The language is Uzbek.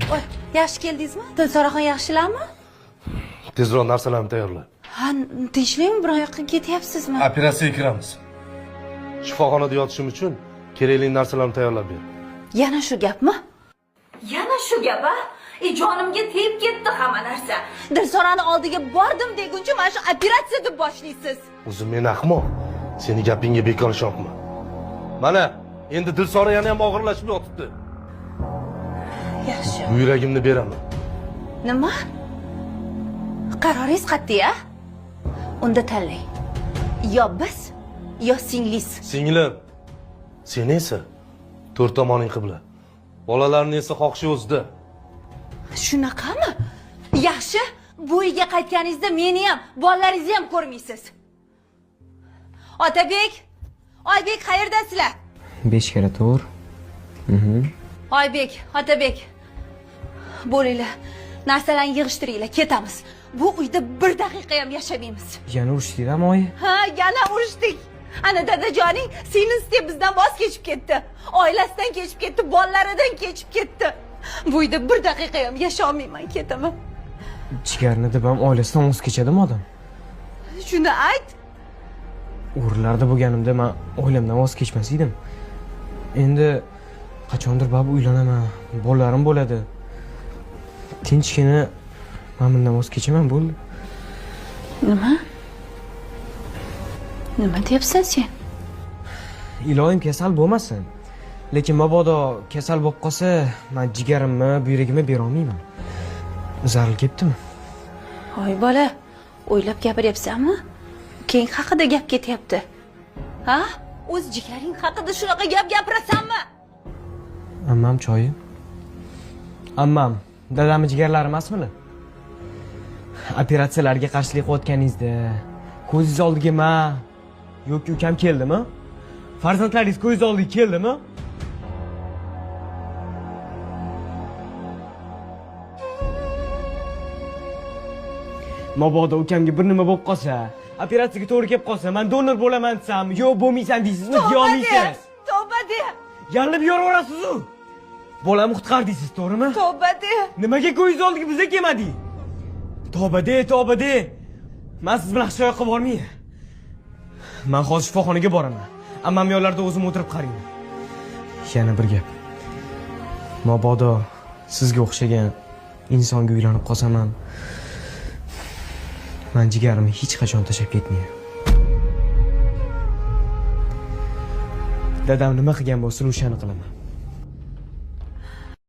Voy, yaxshi keldingizmi? Dilsoraxon yaxshilarmi? Tezroq narsalarni tayyorla. Ha, tinchlikmi? Biror yoqqa ketyapsizmi? Operatsiyaga kiramiz. Shifoxonada yotishim uchun kerakli narsalarni tayyorlab ber. Yana shu gapmi? Yana shu gap, a? Jonimga tegib ketdi hamma narsa. Dilsorani oldiga bordim deguncha mana shu operatsiya deb boshlaysiz. O'zim men ahmoq. Seni gapingga bekor ishonma. Mana, endi Dilsora yana ham og'irlashib yotibdi. Yaxshi. Buyragimni beraman. Nima? Qaroringiz qat'iy, a? Unda tanlang. Yo biz, yo singlis. Singlim, seni esa to'rt tomoning qibla. Bolalarni esa xohishi o'zida. Shunaqami? Yaxshi, bu uyga qaytganingizda meni ham, bolalaringizni ham ko'rmaysiz. Otabek, Oybek qayerdasizlar? 5 karra 4. Oybek, Otabek. Bo'linglar. Narsalarni yig'ishtiringlar, ketamiz. Bu uyda bir daqiqa ham yashamaymiz. Yana urushdinglarmi oyi? Ha, yana urushdik. Ana dadajoning singlisi deb bizdan voz kechib ketdi. Oilasidan kechib ketdi, bolalaridan kechib ketdi. Bu uyda bir daqiqa ham yasholmayman, ketaman. Jigarni deb ham oilasidan voz kechadimi odam? Shuni ayt. O'rinlarda bo'lganimda men oilamdan voz kechmas edim. Endi qachondir baribir uylanaman, bolalarim bo'ladi. Tinchgina men bundan voz kechaman, bo'ldi. Nima? Nima deyapsan sen? Iloyim kasal bo'lmasin. Lekin mabodo kasal bo'lib qolsa, men jigarimni, buyragimni bera olmayman. Zaril ketdimi? Voy bola, o'ylab gapiryapsanmi? Ukang haqida gap ketyapti. Ha? O'z jigaring haqida shunaqa gap gapirasanmi? Ammam choyi. Ammam, dadamning jigarlari emasmi? Operatsiyalarga qarshilik qilayotganingizda ko'zingiz oldiga ma yoki ukam keldimi? Farzandlaringiz ko'zingiz oldiga keldimi? Mabodo ukamga bir nima bo'lib qolsa, operatsiyaga to'g'ri kelib qolsa, men donor bo'laman desam, yo'q bo'lmaysan deysizmi, deya olmaysiz. Tavba de. Yalinib yoraverasiz-u. Bolamni qutqar deysiz, to'g'rimi? Tavba de. Nimaga ko'zingiz oldiga biza kelmadik? Tavba de, tavba de. Men siz bilan hech qayoqqa bormayman. Men hozir shifoxonaga boraman. Ammam yonlarida o'zim o'tirib qarayman. Yana bir gap. Mabodo sizga o'xshagan insonga uylanib qolsam ham, men jigarimni hech qachon tashlab ketmayman. Dadam nima qilgan bo'lsa, o'shani qilaman.